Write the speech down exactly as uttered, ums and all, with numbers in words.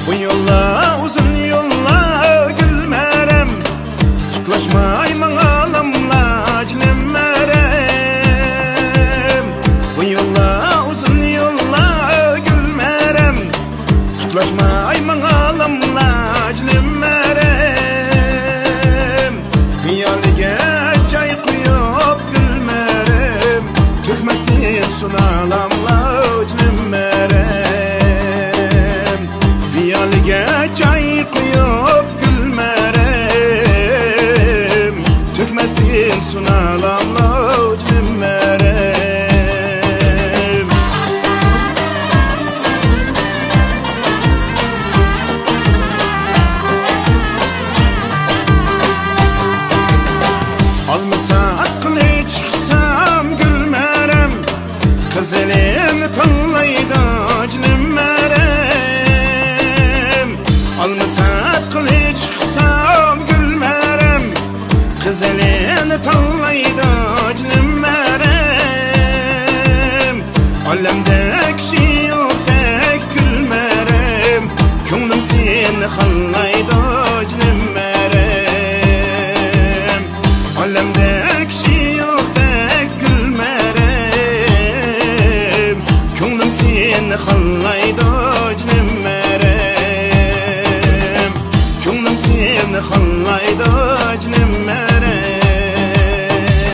بۇ يوللار ئۇزۇن يوللار گۈلمەرەم، پۇتلاشماي ماڭالاملا جېنىم مەرەم. بۇ يوللار ئۇزۇن يوللار گۈلمەرەم، پۇتلاشماي ماڭالاملا جېنىم مەرەم. پىيالىگە چاي قۇيۇپ گۈلمەرەم، تۆكمەستىن سۇنالاملا جېنىم مەرەم. پىيالىگە چاي قۇيۇپ گۈلمەرەم، تۆكمەستىن سۇنالاملا جېنىم مەرەم. ئالما ساتقىلى چىقسام گۈلمەرەم، قىزىلىنى تاللايدۇ جېنىم مەرەم. ئالما ساتقىلى چىقسام گۈلمەرەم، قىزىلىنى تاللايدۇ جېنىم مەرەم. ئالەمدە كىشى يوقتەك گۈلمەرەم، كۆڭلۈم سېنى خاللايدۇ جېنىم مەرەم. ئالەمدە كىشى يوقتەك گۈلمەرەم، كۆڭلۈم سېنى خاللايدۇ جېنىم مەرەم.